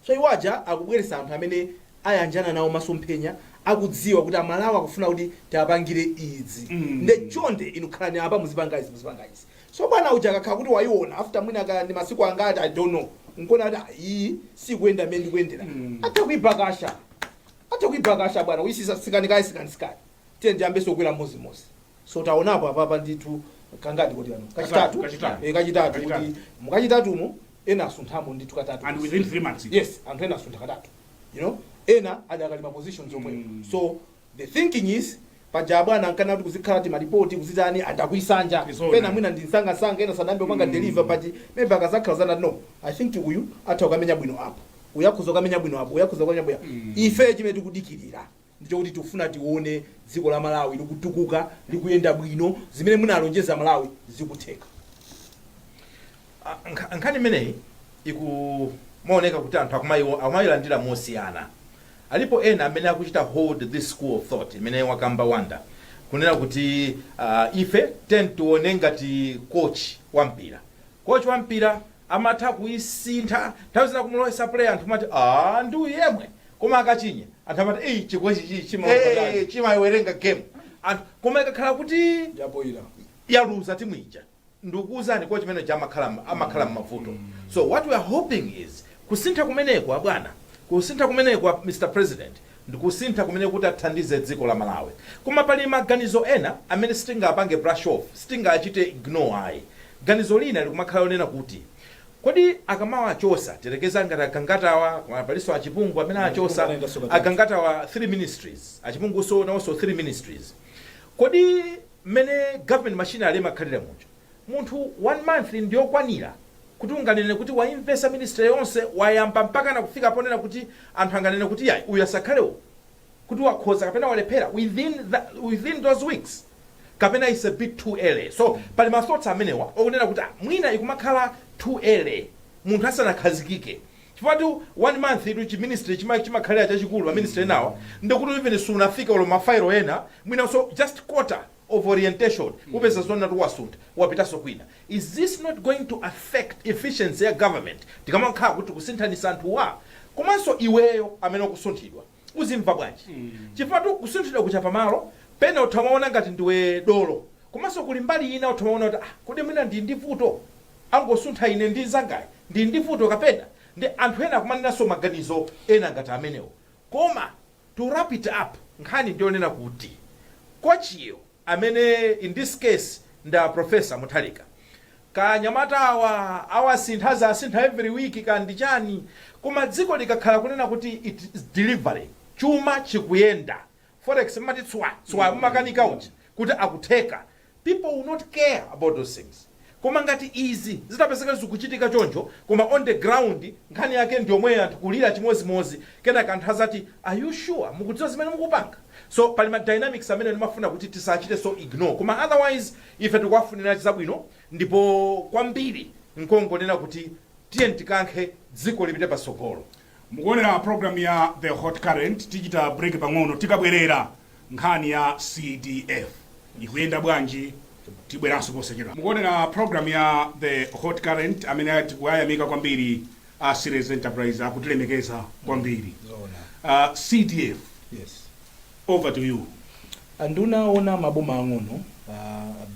So iwo aja akubweretsa anthu amene ayanjana nawo masomphenya, akudziwa kuti Amalawi akufuna kuti tiapangire izi. Nde chonde inu khalani apa, muzipanga izi, muzipanga izi. So bwana uja akakhala kuti wayiona after mwina ka ndi masiku angati, I don't know, nkuona kuti, ah, iyi sikuyenda mmene ndikuyendera, atha kuibakasha, atha kuibakasha bwana, kuyisisa sikani kayi, sikani, sikani, tiye ndiyambenso kukwera mmodzi. So taonapo apapa ndithu kangati kuti ano kachitatu? Kachitatu. Eh, kachitatu. Kachitatu. Kuti mukachitatumo ena asunthamo ndithu katatu. And within 3 months. Yes, anthu ena asuntha katatu, ena adakali ma positions omweyo. So the thinking is, paja bwana nkana kuti kuzikhala ti malipoti kuzitani andakuisanja. Izona. Pena mwina ndi msangasanga, ena sanambe kupanga deliver, but maybe akazakhala zana, no, I think uyu atha kukamenya bwino apo, uyu akhoza kukamenya bwino apo, uyu akhoza kukamenya bwino. Ife chimene tikudikirira ndichokuti tikufuna tione dziko la Malawi likutukuka, likuyenda bwino, zimene munalonjeza Malawi zikutheka. Ah, nkhani imeneyi ikumaoneka kuti anthu akumayilandira mosiyana. Alipo ena amene akuchita hold this school of thought imene wakamba Wanda, kunena kuti ife ten tione ngati coach wa mpira. Coach wa mpira amatha kuyisintha nthawi zina, kumulowesa player, anthu mati, "Ah, ndi uyu yemwe," koma akachinya anthu amati, "Ei, chikochi chichi Chimaona chimayiwerenga game anthu." Koma ikakhala kuti yapoira, yaluza timu ija, ndikukuwuzani ko chimene amakhala m'mavuto. So what we are hoping is kusintha kumeneko abwana, kusintha kumeneko, Mr President, ndikusintha kumene kuti athandize dziko la Malawi. Koma pali maganizo ena amene sitingapange brush off, sitingachite ignore ayi. Ganizo lina likumakhala lonena kuti kodi akamawachosa, terekeza ngati Agangatawa, koma palinso Achipungu amene achosa. Anaendanso katatu. Agangatawa 3 ministries, Achipunguso nawonso 3 ministries. Kodi mmene government machinery imakhalira mucho, munthu one month ndiyokwanira kuti unganene kuti waimvesa ministry yonse, wayamba mpaka na kufika ponena kuti anthu anganene kuti yayi, uyu asakhalewo, kuti wakhoza kapena walephera within those weeks, kapena is a bit too early? So pali ma thoughts amenewa okunena kuti, ah, mwina ikumakhala too early munthu asanakhazikike, chifukwa tu one month itu chiministry chimakhalira chachikulu, ma ministry enawa, ndikuti even sunafika ulo mafailo ena mwina, so just quarter of orientation upeza zona tuwasuntha, wapitanso kwina. Is this not going to affect efficiency ya government tikamakhala kuti kusinthanisa anthuwa? Komanso iweyo amene ukusunthidwa uzimva bwanji? Chifukwa tu kusunthidwa kucha pamalo pena uthamaona ngati ndiwe dolo, komanso kuli mbali ina uthamaona kuti, ah, kodi mwina ndi vuto, angosuntha ine ndi nzangayi, ndi vuto kapena ndi anthu ena akumanenanso maganizo ena ngati amenewo. Koma to wrap it up, nkhani ndionena kuti kochiyo amene in this case nda Professor Mutharika, kanyamata awa awasintha, zasintha every week kandi chani, koma dziko likakhala kunena kuti it is delivering, chuma chikuyenda, forex mmati tswa tswa, mumakanika uja kuti akutheka, people will not care about those things. Koma ngati izi zitapezeka zikuchitika choncho, koma on the ground nkhani yake ndiyomweyo, anthu kulira chimozimozi, kenaka anthu azati, "Are you sure mukudziwa zimene mukupanga?" So pali ma dynamics amene ndimafuna kuti tisachite so ignore. Koma otherwise ife tikuwafunira zabwino, ndipo kwambiri nkongonena kuti tiye tikankhe dziko lipite patsogolo. Mukuonera program ya The Hot Current. Tichita break pang'ono, tikabwerera nkhani ya CDF ikuyenda bwanji? Tibweranso posachedwa. Mukuonera program ya The Hot Current, amene tikuyayamika kwambiri a Series Enterprise, akutilemekeza kwambiri. Zoona. CDF, Yes. over to you. Anduna ona maboma ang'ono,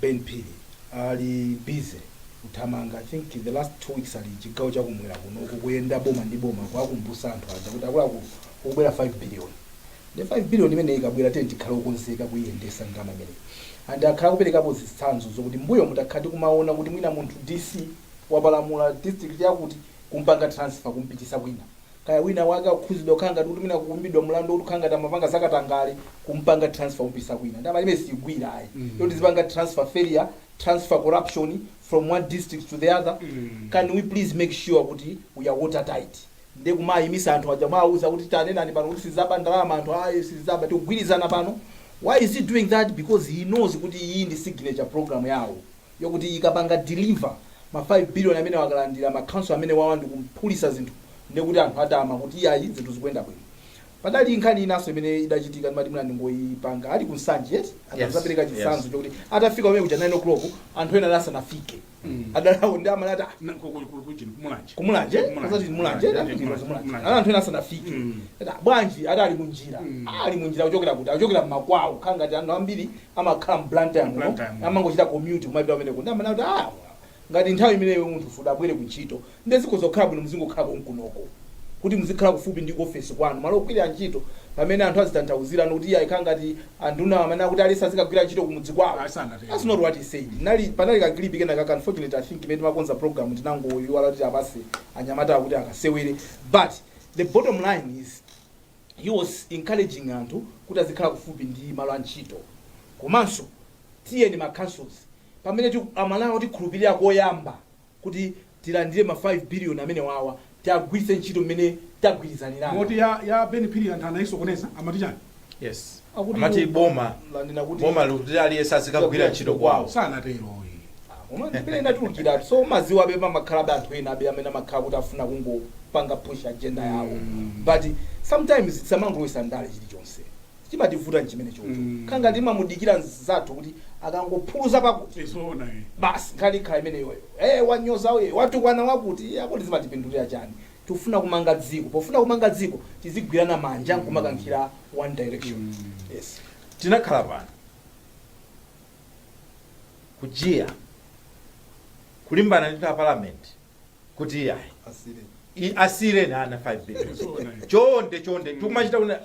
Ben Phiri, ali busy kuthamanga. I think the last 2 weeks ali chigawo chakumwera kuno kuyenda boma ndi boma, kuwakumbutsa anthu aja kuti akuluakulu, kukubwera 5 billion, ndi 5 billion imene ikabwera tiye tikhale okonzeka kuyiyendesa ndalama imeneyi. And akhala kuperekapo zitsanzo zokuti mbuyo mutakhala tikumaona kuti mwina munthu DC wapalamula district yakuti, kumpanga transfer kumpitisa kwina, kaya wina wake akukhuzidwa kukhala ngati kuti mwina kukumbidwa mlandu kuti kukhala ngati amapanga zakatangale, kumpanga transfer kumpitisa kwina. Ndalama imene siyigwira ayi. Yoti zipanga transfer failure, transfer corruption from one district to the other. Can we please make sure kuti we are watertight? Nde kumayimisa anthu aja, mawauza kuti tanenani pano kuti sizaba ndalama, anthu ayi, sizaba, tikugwirizana pano. Why is he doing that? Because he knows kuti iyi ndi signature program yawo, yokuti ikapanga deliver ma 5 billion amene wakalandira ma council amene wawa ndikuphulisa zinthu, ndekuti anthu atama kuti iyayi, zinthu zikuyenda bwino. Padali nkhani inanso imene idachitika, ndimati muna ndingoyipanga ali kuNsanje, yes, anazapereka chitsanzo chokuti atafika kumene kuja 9 o'clock, anthu ena asanafike adalawo ndi amalata. KuMulanje. KuMulanje. Kumulanje. Azati Mulanje. Mulanje. Mulanje. Mulanje. Anthu ena asanafike. Ata, bwanji adali munjira? Ali munjira kuchokera kuti? Akuchokera mmakwawo, khala ngati anthu ambiri amakhala mBlantyre muno. Blantyre muno. Amangochita commute kumapita kumeneko. Ndi amana kuti ngati nthawi imeneyo munthu sudabwere kuntchito, ndi zikhoza kukhala bwino muzingokhala konkunoko kuti muzikhala kufupi ndi ofesi kwanu, malo ogwirira ntchito, pamene anthu azitanthauzirano kuti iye ayikhala ngati anduna amene akuti alesi azikagwira ntchito kumudzi kwawo. Asanatero. That's not what he said. Nali panali ka clip kena kaka, unfortunately I think imene timakonza program tinangoyiwala kuti apase anyamata akuti akasewere, but the bottom line is he was encouraging anthu kuti azikhala kufupi ndi malo a ntchito. Komanso tiyeni ma councils, pamene Amalawi tikhulupirira koyamba kuti tilandire ma 5 billion amene wawa, tiagwiritse ntchito mmene tagwirizanirana. Moti ya Ben Phiri anthu anayisokoneza, amati chani? Yes. Akuti Amati boma landina kuti boma likuti aliyense azikagwira ntchito kwawo. Sanatero. Koma ndimene ndatulukira, so maziwa abe pamakhala anthu ena abe amene amakhala kuti afuna kungopanga push agenda yawo, but sometimes tisamangolowesa ndale chilichonse. Chimativuta nchimene chocho. Khanga timamudikira nzathu kuti akangophuluza pakuti Isona. basi, nkhani ikhala imeneyoyo. Wanyoza uye, watukwana wakuti, akuti zimatipindulira chani? Tifuna kumanga dziko. Pofuna kumanga dziko tizigwirana manja nkumakankhira one direction. Yes. Tinakhala pano kujiya kulimbana ndi ta parliament kuti iyayi, Asire. Asire ana 5 billion. Isona. Chonde chonde, tikumachita kuna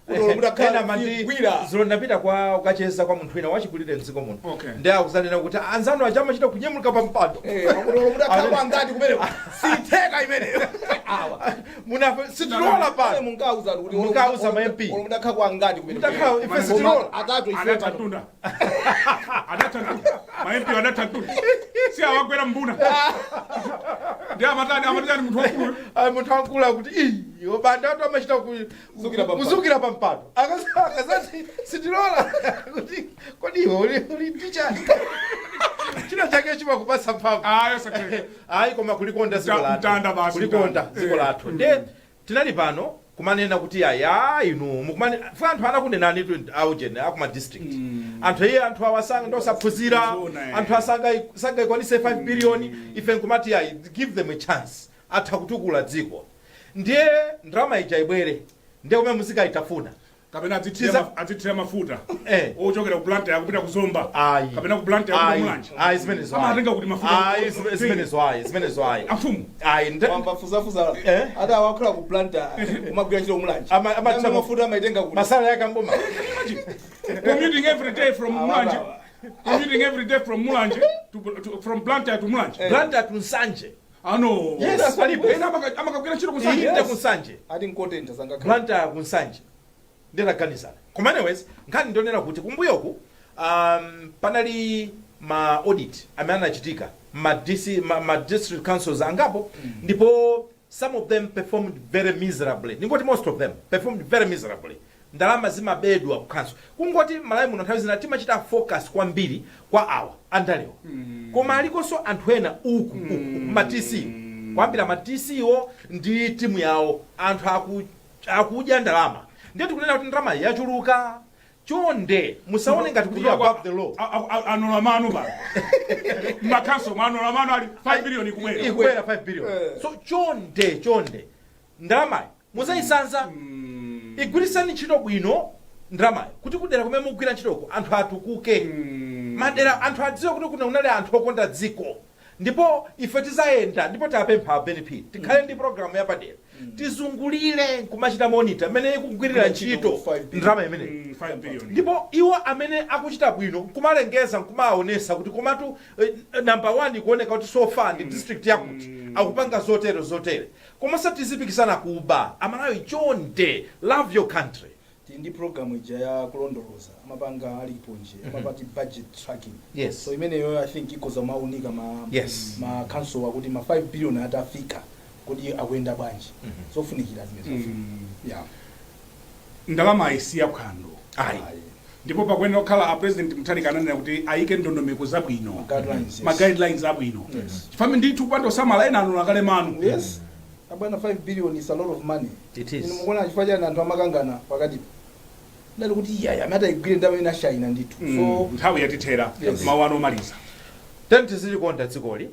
Kuti mutakhala ena mati kugwira. Zulo ndapita kwa ukacheza kwa munthu wina wachikulire mdziko muno. Ndi akuzanena kuti anzanu aja amachita kunyemuka pa mpando. Akuti mutakhala kwangati kumeneko, sitheka imeneyo awa. Munafe sitilola pano. Munkauza kuti Munkauza ma MP. Olo mutakhala kwangati kumeneko. Mutakhala ife sitilola. Atatu ife Adatha pano. mtunda, adatha mtunda, ma MP adatha mtunda, si awagwera mbuna ndi amatani, amatani munthu wakulu. Ayi, munthu wankulu akuti iyo banda atu amachita Kuzukira pa mpando. Kuzukira pa mpando. Akazati sitilola, kuti kodi iwe uli ndi chani? China chake chimakupatsa mphamvu. Ayo sakhe. Ayi, koma kulikonda dziko lathu. Mtanda basi, Kulikonda mtanda. dziko lathu. Nde tinali pano kumanena kuti aya, inu mukumane fa anthu anakunenani tu aujene akuma district, anthu iye, anthu awa sanga ndosaphunzira. Zoona, eh. Anthu asanga sangayikwanise 5 billion. Ife nkumati ayi, give them a chance, atha kutukula dziko. Ndiye ndalama ija ibwere, ndiye kumene muzikayitafuna. Kapena adzithira mafuta ochokera ku Blantyre akupita kuZomba. Ayi. Kapena ku Blantyre akupita Ayi. Mulanje. Ayi, zimenezo ayi. Amatenga kuti mafuta? Ayi, zimenezo ayi, zimenezo ayi. Amfumu. Ayi. Wambafuzafuza. Eh? Ata wakhala ku Blantyre umagwira ntchito Mulanje. Mafuta amaitenga kuti? Masala yake amboma. Commuting every day from Mulanje. Awa. Commuting every day from Mulanje to from Blantyre to Mulanje. Blantyre to Nsanje. Ano. Yes, palipo. Ena amakagwira ntchito kuNsanje. Inde, kuNsanje. Ati nkotentha sangakhala. Blantyre kuNsanje. Ndinaganizana. Koma anyways, nkhani ndionera kuti kumbuyoku panali ma audit amene anachitika ma DC, ma district councils angapo, ndipo some of them performed very miserably. Ndingoti most of them performed very miserably. Ndalama zimabedwa ku council. Kungoti Malawi muno nthawi zina timachita focus kwambiri kwa awa andalewa, koma alikonso anthu ena uku uku ma DC, kuyambira ma DC wo ndi timu yawo, anthu akudya ndalama. Ndiye tikunena kuti ndalama yachuluka. Chonde musaone ngati kuti you are above the law. Anola mano pano mmakhanso, mwanola mano, ali 5 billion ikubwera. Ikubwera 5 billion. So chonde chonde, ndalamayi muzayisanza, igwirisani ntchito bwino ndalamayo kuti kudera kumene mugwira ntchitoko anthu atukuke, madera anthu adziwe kuti kuno kunali anthu okonda dziko. Ndipo ife tizayenda, ndipo tapempha BNP tikhale ndi programu yapadera, tizungulire nkumachita monitor mmene ikugwirira ntchito 5 billion. ndalama imeneyi. 5 billion. Ndipo iwo amene akuchita bwino nkumalengeza, nkumaonesa kuti komatu number one ikuoneka kuti so far ndi district yakuti akupanga zotere zotere. Komanso tizipikisana kuba. Amalawi, chonde, love your country. Tili ndi program ija ya kulondoloza amapanga aliponje, amapati budget tracking. So imeneyo I think ikhoza maunika ma ma council akuti ma 5 billion atafika kuti akuyenda bwanji, zofunikira zimene, yeah. Ndalama ayisiya phwando. Ayi. Ndipo pakuyenera kukhala a President Mutharika ananena kuti ayike ndondomeko zabwino. Guidelines, yes. Ma guidelines abwino. Yes. Chifukwa ndithu kupanda usamala ena anola kale manu. Abwana, 5 billion is a lot of money. It is. Inu mukuona chifukwa chani anthu amakangana pakatipo? Ndali kuti iyaya amene atayigwire ndalama imene ashayina ndithu. So Nthawi yatithera. Yes. Mawu anu omaliza. Tiyeni tizilikonda dzikoli.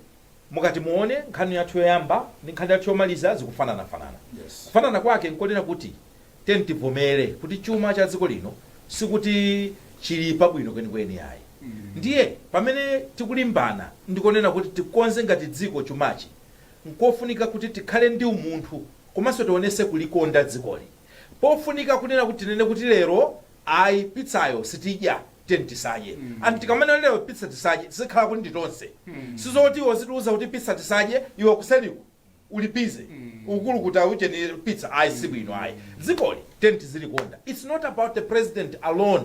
Mukati muone, nkhani yathu yoyamba ndi nkhani yathu yomaliza zikufananafanana. Kufanana kwake nkonena kuti tiyeni tivomere kuti chuma cha dziko lino sikuti chili pabwino kwenikweni ayi. Ndiye pamene tikulimbana ndikonena kuti tikonze ngati dziko chumachi, nkofunika kuti tikhale ndi umunthu komanso tionese kulikonda dzikoli. Pofunika kunena kuti tinene kuti lero ayi, pizzayo sitidya, tiyeni tisadye. And tikamanena lero pizza tisadye, tizikhala kuti ndi tonse. Sizoti iwe uzitiuza kuti pizza tisadye, iwe kuseliku uli busy ukulukuta ucheni pizza, ayi, sibwino ayi. Dzikoli tiyeni tizilikonda. It's not about the president alone.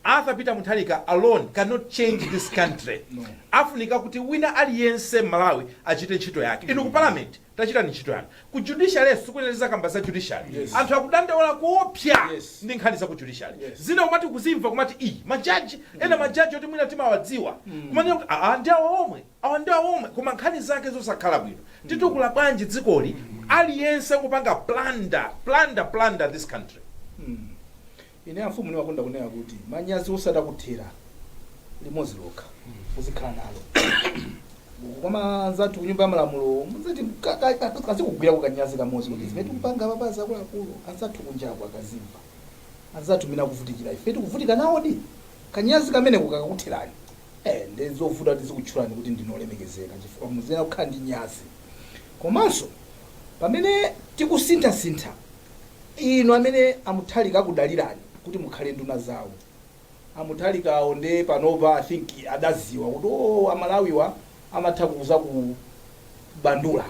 Arthur Peter Mutharika alone cannot change this country. No. Afunika kuti wina aliyense Malawi achite ntchito yake. Inu ku parliament, tachitani ntchito yanu. Ku judiciary, sikuneneza kamba za judiciary. Anthu akudandaula kuopsa ndi nkhani za ku judiciary. Zina kumati kuzimva, kumati i majaji ena, majaji oti mwina timawadziwa, kumanena kuti aa, ndi awa omwe, awa ndi awa omwe, koma nkhani zake zosakhala bwino. Titukula bwanji dzikoli aliyense kupanga plunder, plunder, plunder this country? Ine amfumu ndimakonda kunena kuti manyazi osatakuthera limodzi lokha uzikhala nalo. Koma anzathu kunyumba ya malamulo muzati kazikugwira kukanyazi kamodzi kuti zimene tikupanga papaza akuluakulu, anzathu kunjaku akazimva, anzathu mene akuvutikira, ife tikuvutika nawodi. Kanyazi kameneko kakakutherani, ndi zovuta kuti zikutchulani kuti ndinolemekezeka, chifukwa muziyenera kukhala ndi nyazi. Komanso pamene tikusinthasintha, inu amene amuthalika akudalirani kuti mukhale nduna zawo, amuthalikawo nde panopa I think adaziwa kuti, oh, amalawiwa amatha kuza kubandula.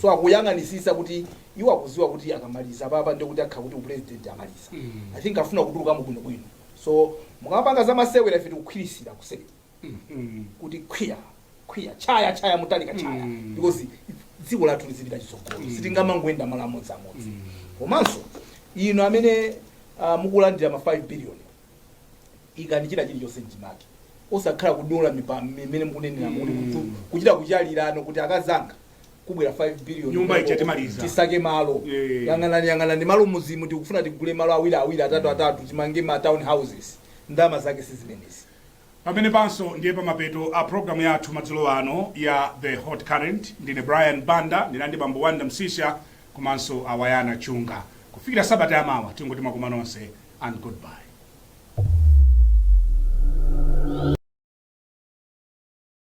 So akuyang'anisisa kuti iwo akuziwa kuti akamaliza papa ndi kuti akha kuti upresident amaliza. I think afuna kutulukamo bwinobwino. So mukamapanga zamasewera, ife tikukhwirisira kuseri kuti khwiya khwiya, chaya chaya, mutalika chaya, because dziko lathu lizipita chitsogolo. Sitingamangoyenda malo amodzi amodzi. Komanso inu amene mukulandira ma 5 billion, ikani china chilichonse mchimake, osakhala kudola mimene mukunenera kuti kuchita kuchalirano kuti akazanga kubwera 5 billion. Nyumba ija timaliza. Tisake malo. Yang'anani, yang'anani malo muzimu. Tikufuna tigule malo awiri awiri, atatu atatu, timange ma town houses. Ndalama zake sizimenezi. Pamene panso ndiye pamapeto a programu yathu madzulo ano ya The Hot Current. Ndine Brian Banda, ndinandi bambo Wanda Msisha komanso Awayana Chunga. Kufikira sabata yamawa, tingoti mwakoma nonse and goodbye.